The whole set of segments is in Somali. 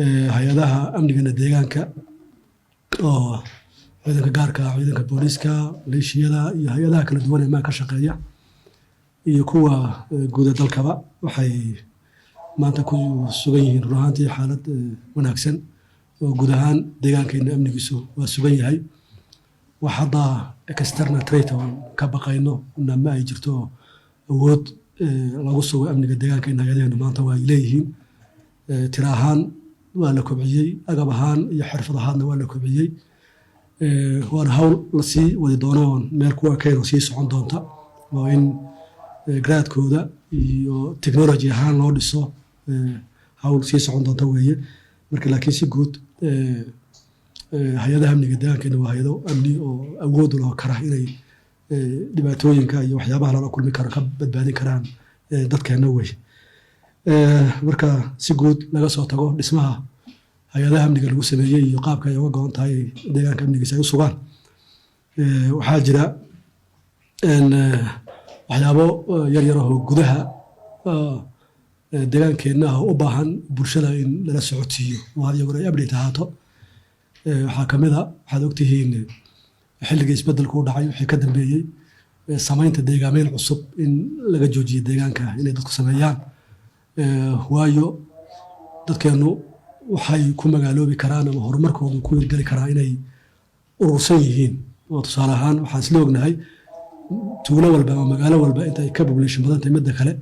Hay-adaha amnigana deegaanka oo ciidanka gaarka ah, ciidanka booliiska, maleeshiyada iyo hay-adaha kala duwan ee maa ka shaqeeya iyo kuwa guuda dalkaba waxay maanta ku sugan yihiin run ahaantii xaalad wanaagsan oo guud ahaan deegaankeena amnigiisu waa sugan yahay. Wax hadda external threat oon ka baqayno na ma ay jirto. Awood lagu sugo amniga deegaankeena hay-adaheenu maanta waa ay leeyihiin. Tiro ahaan waa la kobciyey, agab ahaan iyo xirfad ahaanna waa la kobciyey. Waana hawl lasii wadi doono oon meel kuwa keeno sii socon doonta oo in garaadkooda iyo technology ahaan loo dhiso hawl sii socon doonta weeye. Marka laakiin si guud hay-adaha amniga deegaankeena waa hay-ado amni oo awood u loo kara inay dhibaatooyinka iyo waxyaabaha lala kulmi karo ka badbaadin karaan dadkeena wey. Marka si guud laga soo tago dhismaha hay-adaha amniga lagu sameeyey iyo qaabka ay uga go'an tahay deegaanka amnigiisa ay u sugaan, waxaa jira waxyaabo yar yar oo gudaha deegaankeenna ah oo u baahan bulshada in lala socodsiiyo oo had iyo goor ay update ahaato. Waxaa kamid a, waxaad ogtihiin xilligii isbedelku u dhacay wixii ka dambeeyey samaynta deegaameyn cusub in laga joojiyo deegaanka inay dadku sameeyaan. Waayo dadkeennu waxay ku magaaloobi karaan ama horumarkoodu ku hirgeli karaa inay urursan yihiin. Oo tusaale ahaan waxaan isla ognahay tuulo walba ama magaalo walba intay ka population badan tahay midda kale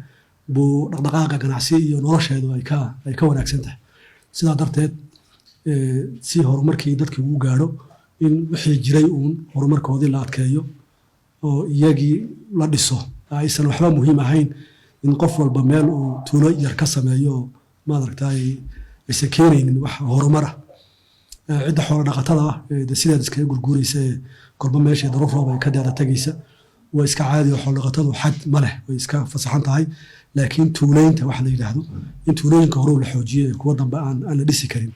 buu dhaqdhaqaaqa ganacsi iyo nolosheedu ay ka wanaagsan tahay. Sidaa darteed si horumarkii dadkii uu gaadho in wixii jiray uun horumarkoodii la adkeeyo oo iyagii la dhiso, aysan waxba muhiim ahayn in qof walba meel uu tuulo yar ka sameeyo oo maaragtay aysan keenaynin wax horumar ah. Cidda xoolo dhaqatada ah de sideed iskaga gurguuraysa ee kolba meesha daruur roob ay ka deeda tegaysa waa iska caadi oo xoolo dhaqatadu xad ma leh, way iska fasaxan tahay. Laakiin tuuleynta waxa la yidhaahdo in tuulooyinka hore la xoojiyo ee kuwa dambe aan la dhisi karin.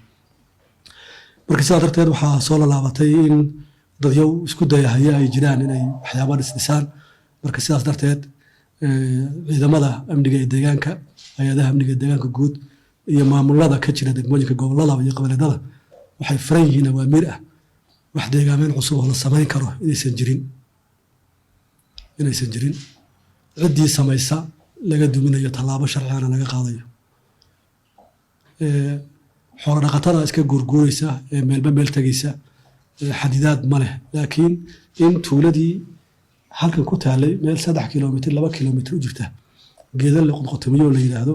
Marka sidaa darteed waxaa soo lalaabatay in dadyow isku dayahaya ay jiraan inay waxyaaba dhisdhisaan. Marka sidaas darteed ciidamada amniga ee deegaanka, hay-adaha amniga ee deegaanka guud iyo maamulada ka jira degmooyinka, gobolada iyo qabiiladada waxay furan yihiin awaamiir ah wax deegaameyn cusub oo la samayn karo inaysan jirin, ciddii samaysa laga duminayo, tallaabo sharcigana laga qaadayo. Xoolo dhaqatada iska guurguuraysa ee meelba meel tegaysa xadidaad ma leh, laakiin in tuuladii halkan ku taalay meel 3 kilomitir, 2 kilomitir u jirta geeda la qodqotomiyo la yidhaahdo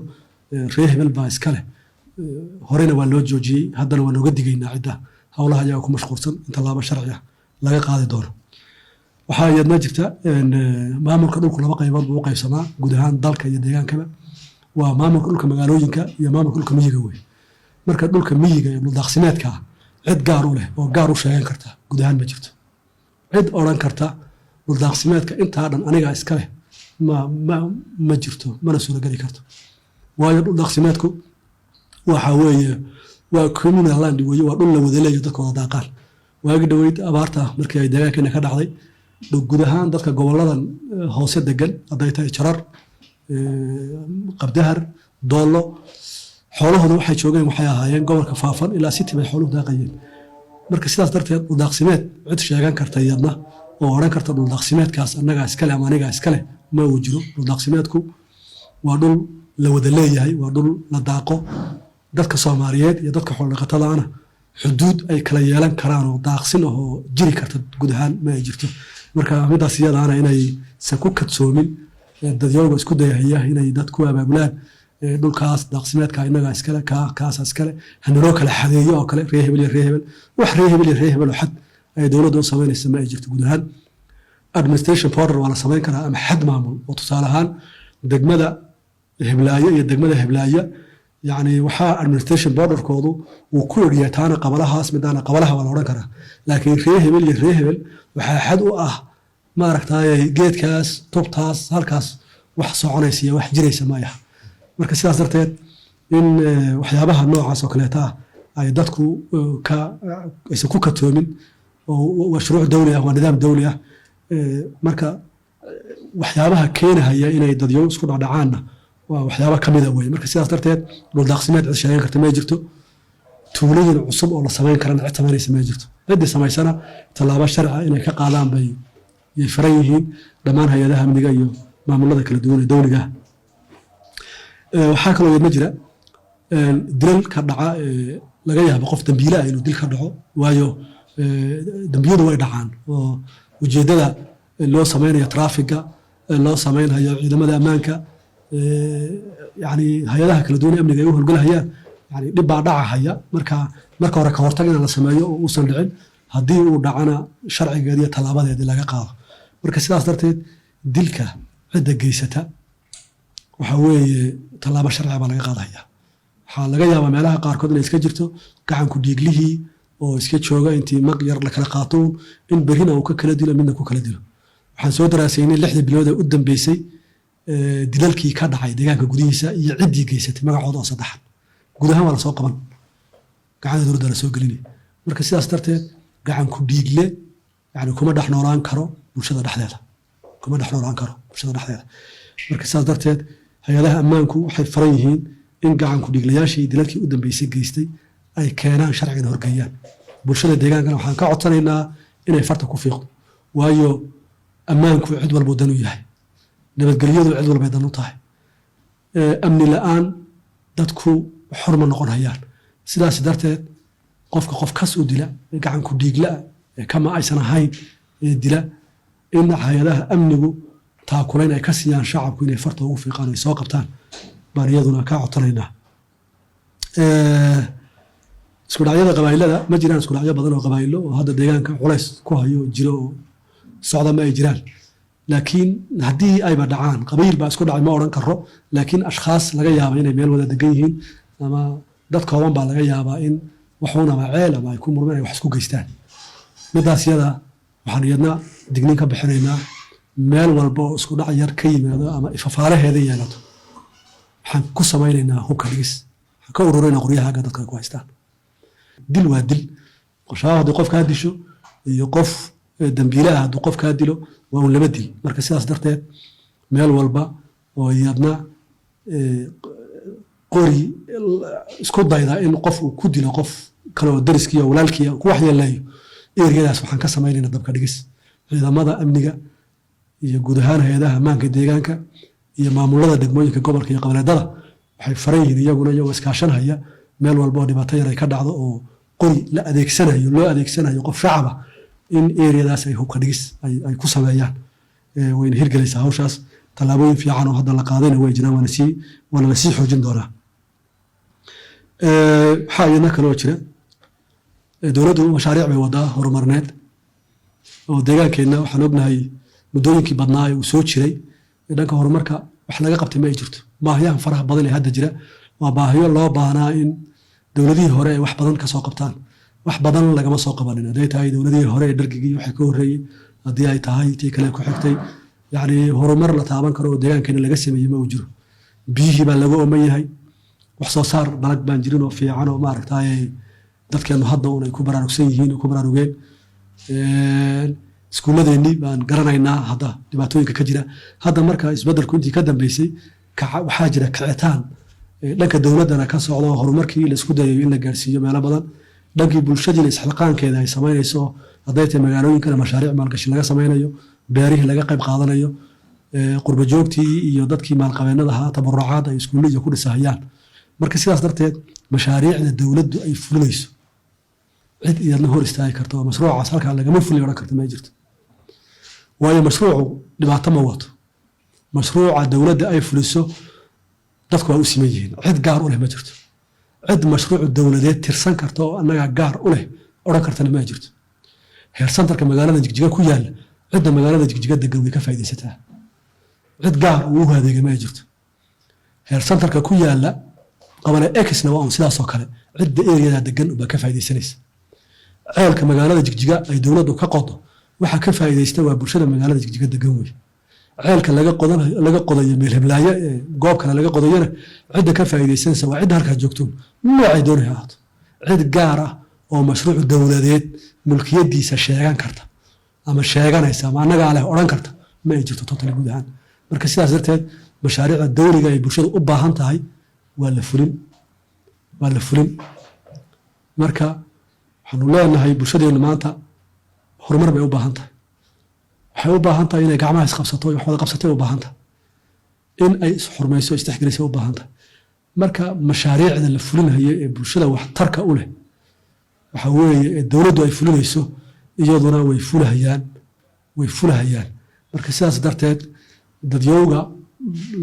reer hebel baa iska leh, horena waa loo joojiyey, haddana waa nooga digaynaa cidda howlaha ayaga ku mashquulsan in tallaabo sharci ah laga qaadi doono. Waxaa iyadna jirta maamulka dhulku laba qaybood buu u qaybsamaa guud ahaan dalka iyo deegaankaba: waa maamulka dhulka magaalooyinka iyo maamulka dhulka miyiga wey. Marka dhulka miyiga iyo dhuldaaqsimeedka ah cid gaar u leh oo gaar u sheegan karta guud ahaan ma jirto. Cid odhan karta dhuldaaqsimeedka intaa dhan anigaa iska leh ma jirto, mana suurageli karto. Waayo dhuldaaqsimeedku waxa weeye waa communal land weeye, waa dhul la wada leeyo, dadka wada daaqaan. Waagi dhoweyd abaarta markii ay deegaankeena ka dhacday, guud ahaan dadka goboladan hoose degan, hadday tahay Jarar, Qabdahar, Doollo, xoolahooda waxay joogeen waxay ahaayeen gobolka Faafan ilaa City bay xooluhu daaqayeen. Marka sidaas darteed dhuldaaqsimeed cid sheegan karta iyadna oo odhan karta dhuldaaqsimeedkaas annagaa iskale ama anigaa iskale ma uu jiro. Dhuldaaqsimeedku waa dhul la wada leeyahay, waa dhul la daaqo. Dadka Soomaaliyeed iyo dadka xoolo-dhaqatadaana xuduud ay kala yeelan karaan oo daaqsin ah oo jiri karta guud ahaan ma ay jirto. Marka midaas iyadaana inaysan ku kadsoomin dadyowga isku dayahaya inay dad ku abaabulaan dhulkaas daaqsimeedka innagaa iskale, kaasa iskale, hanaloo kala xadeeyo oo kale, ree hebel iyo ree hebel. Wax ree hebel iyo ree hebel oo xad ay dowladda u samaynaysa ma ay jirto guud ahaan. Administration border waa la samayn karaa ama xad maamul oo tusaale ahaan degmada Heblaayo iyo degmada Heblaayo, yacni waxaa administration borderkoodu uu ku egyahay taana qabalahaas, midaana qabalaha waa la odhan karaa. Laakiin ree hebel iyo ree hebel waxaa xad u ah maaragtay geedkaas, tubtaas, halkaas, wax soconaysa iyo wax jiraysa ma aha. Marka sidaas darteed in waxyaabaha noocaas oo kaleeta ah ay dadku ka aysan ku katoomin oo waa shuruuc dawli ah, waa nidaam dawli ah. Marka waxyaabaha keenahaya inay dadyo isku dhacdhacaanna waa waxyaaba ka mida weye. Marka sidaas darteed dhul daaqsimeed cid sheegan karta ma jirto. Tuulooyin cusub oo la samayn karana cid samaynaysa ma jirto. Ciddii samaysana tallaabo sharci inay ka qaadaan bay yay furan yihiin dhammaan hay-adaha amniga iyo maamulada kala duwan ee dowliga ah. Waxaa kaloo yadna jira dilal ka dhaca, laga yaabo qof dambiile ah inuu dil ka dhaco, waayo dambiyadu way dhacaan oo ujeeddada loo samaynayo traafiga, loo samaynayo ciidamada ammaanka, yani hay-adaha kala duwan ee amniga ay u howlgalahayaan, yani dhib baa dhacahaya. Marka marka hore ka hortag in la sameeyo oo uusan dhicin, haddii uu dhacana sharcigeedi iyo tallaabadeedii laga qaado. Marka sidaas darteed dilka cidda geysata waxa weeye tallaabo sharciga baa laga qaadaya. Waxaa laga yaabaa meelaha qaarkood inay iska jirto gacanku dhiiglihii oo iska jooga, intii mag yar la kala qaatoon in berrina uu ka kala dilo, midna ku kala dilo. Waxaan soo daraasaynay 6dii bilood ee u dambeysay dilalkii ka dhacay deegaanka gudihiisa iyo ciddii geysatay magacooda oo saddexan. Guud ahaan waa lasoo qaban, gacanta dowladda la soo gelinay. Marka sidaas darteed gacanku dhiigle yani kuma dhex noolaan karo bulshada dhexdeeda, kuma dhex noolaan karo bulshada dhexdeeda. Marka sidaas darteed hay-adaha ammaanku waxay furan yihiin in gacanku dhiiglayaashii dilalkii u dambeysay geystay ay keenaan, sharcigana horgeeyaan. Bulshada deegaankana waxaan ka codsanaynaa inay farta ku fiiqdo, waayo ammaanku cid walbuu dan u yahay, nabadgelyadu cid walbay dan u tahay. Amni la-aan dadku xor ma noqon hayaan. Sidaas darteed qofka qof kas u dila, gacanku dhiigla ee kama aysan ahayn ee dila, in hay-adaha amnigu taakulayn ay ka siiyaan shacabku inay farta ugu fiiqaan, ay soo qabtaan baan iyaduna ka codsanaynaa. Isku dhacyada qabaa'ilada, ma jiraan isku dhacyo badan oo qabaa'ilo oo hadda deegaanka culays ku hayo jiro oo socda, ma ay jiraan. Laakiin haddii ayba dhacaan, qabiil baa isku dhacay ma odhan karo, laakiin ashkhaas laga yaaba inay meel wada degan yihiin ama dad kooban baa laga yaabaa in waxuun ama ceel ama ay ku murmeen ay wax isku geystaan. Midaas yada waxaan iyadna digniin ka bixinaynaa: meel walba oo isku dhac yar ka yimaado ama ifafaalaheeda yeelato, waxaan ku samaynaynaa hubka dhigis, waxaan ka ururaynaa qoryaha agga dadka ay ku haystaan. Dil waa dil. Shabaab haddii qof kaa disho iyo qof dambiile ah hadduu qof kaa dilo, waa un laba dil. Marka sidaas darteed meel walba oo iyadna qori isku dayda in qof uu ku dilo qof kale oo dariskiiya, walaalkiiya ku waxyeeleeyo, eriyadaas waxaan ka samaynaynaa dabka dhigis. Ciidamada amniga iyo guud ahaan hay-adaha ammaanka deegaanka iyo maamulada degmooyinka, gobolka iyo qabaleedada waxay faran yihiin iyaguna, iyagoo iskaashanhaya, meel walba oo dhibaato yar ay ka dhacdo oo qori la adeegsanayo, loo adeegsanayo qof shacaba, in eriyadaas ay hubka dhigis ay ku sameeyaan. Wayna hirgelaysaa hawshaas. Tallaabooyin fiican oo hadda la qaadayna way jiraan, waana lasii xoojin doonaa. Waxaa iyadna kaloo jira, dowladdu mashaariic bay wadaa horumarineed oo deegaankeenna. Waxaan ognahay muddooyinkii badnaa ee uu soo jiray dhanka horumarka wax laga qabtay ma ay jirto. Baahiyahan faraha badan ee hadda jira waa baahiyo loo baahnaa in dowladihii hore ay wax badan ka soo qabtaan. Wax badan lagama soo qabanin, hadday tahay dowladihii hore ee dhargigii waxay ka horreeyey, haddii ay tahay tii kale ku xigtay. Yacni horumar la taaban karo oo deegaankeena laga sameeyey ma uu jiro. Biyihii baa laga ooman yahay, wax soo saar dalag baan jirin oo fiican oo maaragtay dadkeenu hadda un ay ku baraarugsan yihiin oo ku baraarugeen. Iskuulladeennii baan garanaynaa hadda dhibaatooyinka ka jira. Hadda marka isbeddelku intii ka dambeysay waxaa jira kicitaan dhanka dowladdana ka socdo, horumarkii la isku dayayo in la gaarsiiyo meelo badan, dhankii bulshadiina isxilqaankeeda ay samaynayso, hadday tahay magaalooyinkana mashaariic maalgashi laga samaynayo, beerihii laga qayb qaadanayo, qurba joogtii iyo dadkii maalqabeennada ahaa tabarucaad ay iskuullada ku dhisahayaan. Marka sidaas darteed mashaariicda dowladdu ay fulinayso cid iyadna hor istaagi karto oo mashruucaas halkaa lagama fulin odhan karto ma jirto, waayo mashruucu dhibaato ma wato. Mashruuca dowladda ay fuliso dadku waa u siman yihiin, cid gaar u leh ma jirto. Cid mashruuc dowladeed tirsan karta oo annagaa gaar u leh odhan kartana ma jirto. Health centerka magaalada Jigjiga ku yaalla, cidda magaalada Jigjiga degan way ka faa'iidaysataa, cid gaar uu u adeegay ma jirto. Health centerka ku yaalla qabale exna waa un sidaas oo kale, cidda eriyada degan baa ka faa'iidaysanaysa. Ceelka magaalada Jigjiga ay dowladdu ka qodo waxa ka faa'iidaysta waa bulshada magaalada Jigjiga degan wey. Ceelka laga qodan laga qodayo meel heblaayo ee goob kale laga qodayona, cidda ka faa'iidaysanaysa waa cidda halkaa joogtoon, noocay doonay ha ahaato. Cid gaar ah oo mashruuc dowladeed mulkiyadiisa sheegan karta ama sheeganaysa ama annagaa leh odhan karta ma ay jirto totally guud ahaan. Marka sidaas darteed mashaariicda dowliga ay bulshada u baahan tahay waa la fulin, waa la fulin. Marka waxaanu leenahay, bulshadeennu maanta horumar bay u baahan tahay. Waxay u baahan tahay inay gacmaha isqabsato, wax wada qabsatay u baahan tahay, in ay isxurmayso, istixgelisay u baahan tahay. Marka mashaariicda la fulinayo ee bulshada waxtarka u leh, waxa weeye ee dowladdu ay fulinayso, iyaduna way fulahayaan, way fulahayaan. Marka sidaas darteed, dadyowga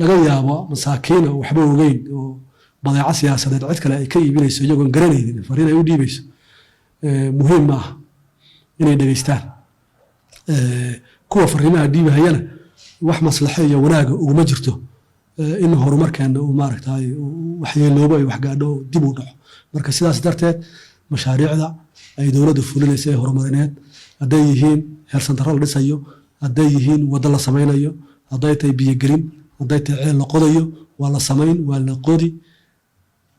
laga yaabo masaakiin oo waxba ogeyn oo badeeco siyaasadeed cid kale ay ka iibinayso, iyagoon garanaynin fariin ay u dhiibayso, muhiim ma aha inay dhegeystaan. Kuwa fariimaha dhiibahayana wax maslaxo iyo wanaaga uguma jirto in horumarkeena uu maaragtay waxyeeloobo, ay waxgaadho, dib u dhaco. Marka sidaas darteed, mashaariicda ay dowladdu fulinaysa ee horumarineed, hadday yihiin health center la dhisayo, hadday yihiin waddo la samaynayo, hadday tahay biyogelin, hadday tahay ceel la qodayo, waa la samayn, waa la qodi.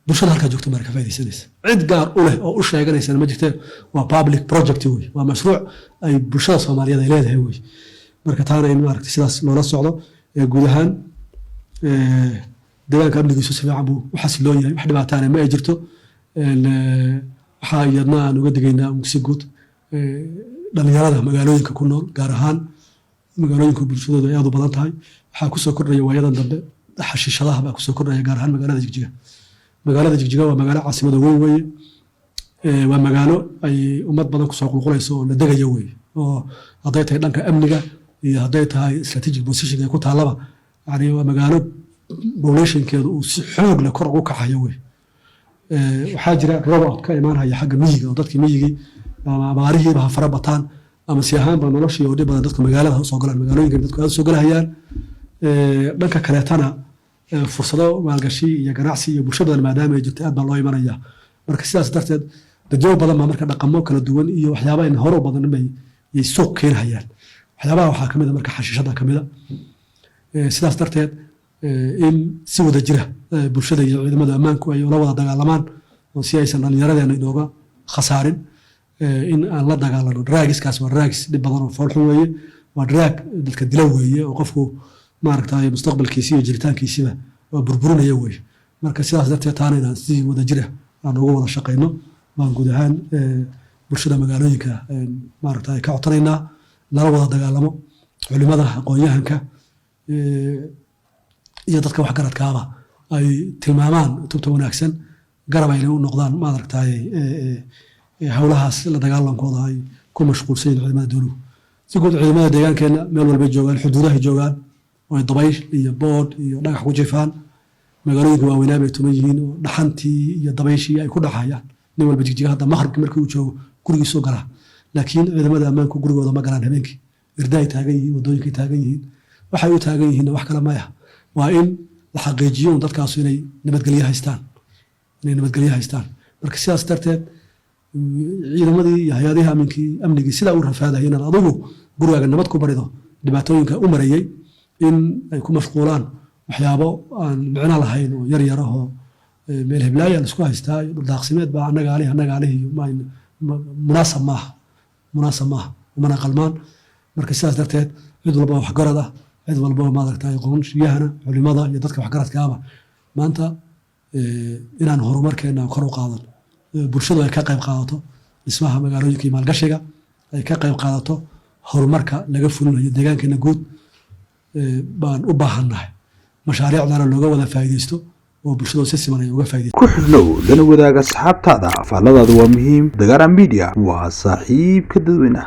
Bulshada halkaa joogto mara ka faa'idaysanaysa, cid gaar u leh oo u sheeganaysana ma jirte. Waa public project wey, waa mashruuc ay bulshada Soomaaliyeed ay leedahay wey. Marka taana in maaragtay sidaas loola socdo. Guud ahaan deegaanka amnigiisu si fiican buu u xasiloon yahay, wax dhibaataana ma ay jirto. Waxaa iyadna aan uga digaynaa si guud dhalinyarada magaalooyinka ku nool, gaar ahaan magaalooyinka bulshadooda ay aad u badan tahay. Waxaa kusoo kordhaya waayadan dambe xashiishadaha baa kusoo kordhaya, gaar ahaan magaalada Jigjiga. Magaalada Jigjiga waa magaalo caasimada weyn weeye, waa magaalo ay ummad badan kusoo qulqulayso oo la degayo weeye, oo hadday tahay dhanka amniga iyo hadday tahay strategic position ay ku taallaba, yani waa magaalo populationkeedu uu si xoog leh kor ugu kacayo wey. Waxaa jira dropout ka imaanaya xagga miyiga, oo dadkii miyigii ama abaarihiiba ha fara bataan ama si ahaanba noloshii oo dhib badan, dadku magaalada ha usoo galaan, magaalooyinka dadku aad usoo galahayaan. Dhanka kaleetana fursado maalgashi iyo ganacsi iyo bulsho badan maadaama ay jirto, aad baa loo imanaya. Marka sidaas darteed, dadyow badan baa marka dhaqamo kala duwan iyo waxyaaba in hore u badan bay yay suuq keenhayaan. Waxyaabaha waxaa kamid a marka xashiishada kamid a. Sidaas darteed, in si wada jira bulshada iyo ciidamada ammaanku ay ula wada dagaalamaan, oo si aysan dhallinyaradeena inooga khasaarin, in aan la dagaalano drugskaas. Waa drugs dhib badan oo foolxun weeye, waa drug dadka dila weeye, oo qofku maaragtay mustaqbalkiisi iyo jiritaankiisiba waa burburinaya weeye. Marka sidaas darteed, taana inaan si wada jira aan uga wada shaqayno baan guud ahaan bulshada magaalooyinka maaragtay ka codsanaynaa, lala wada dagaalamo. Culimada, aqoon-yahanka iyo dadka waxgaradkaaba ay tilmaamaan tubta wanaagsan, garab ayna u noqdaan maaragtay howlahaas la dagaalankooda ay ku mashquulsan yihin ciidamada dowluhu. Si guud, ciidamada deegaankeenna meel walbay joogaan, xuduudahay joogaan oo ay dabayl iyo boodh iyo dhagax ku jifaan. Magaalooyinka waaweynaa bay tuman yihiin oo dhaxantii iyo dabayshii ay ku dhacayaan. Nin walba Jigjiga hadda maqribkii markii uu joogo gurigiisuu galaa, laakiin ciidamada ammaanku gurigooda ma galaan habeenkii. Irdaay taagan yihiin, waddooyinkay taagan yihiin. Waxay u taagan yihiin wax kale maya, waa in la xaqiijiyo un dadkaasu inay nabadgelyo haystaan, inay nabadgelyo haystaan. Marka sidaas darteed, ciidamadii iyo hay-adihii aminkii amnigii sidaa u rafaadaya inaad adigu gurigaaga nabad ku barido, dhibaatooyinka u marayay, in ay ku mashquulaan waxyaabo aan micno lahayn oo yar yar ahoo meel heblaaya laisku haystaa iyo dhuldaaqsimeed baa annaga alih, annaga alih iyo munaasab maaha, munaasab maaha, umana qalmaan. Marka sidaas darteed, cid walba waxgarad ah, cid walba maaragtay aqoon-yahana, culimada iyo dadka waxgaradkaaba, maanta inaan horumarkeena kor u qaadano, bulshadu ay ka qayb qaadato dhismaha magaalooyinka iyo maalgashiga, ay ka qayb qaadato horumarka laga fulinayo deegaankeena guud baan u baahannahay. Mashaariicdana looga wada faa'iidaysto oo bulshadu si siman ay uga faa'iidaysto. Ku xidhnow, lana wadaaga asxaabtaada. Faalladaadu waa muhiim. Dagaara Media waa saaxiibka dadweynaha.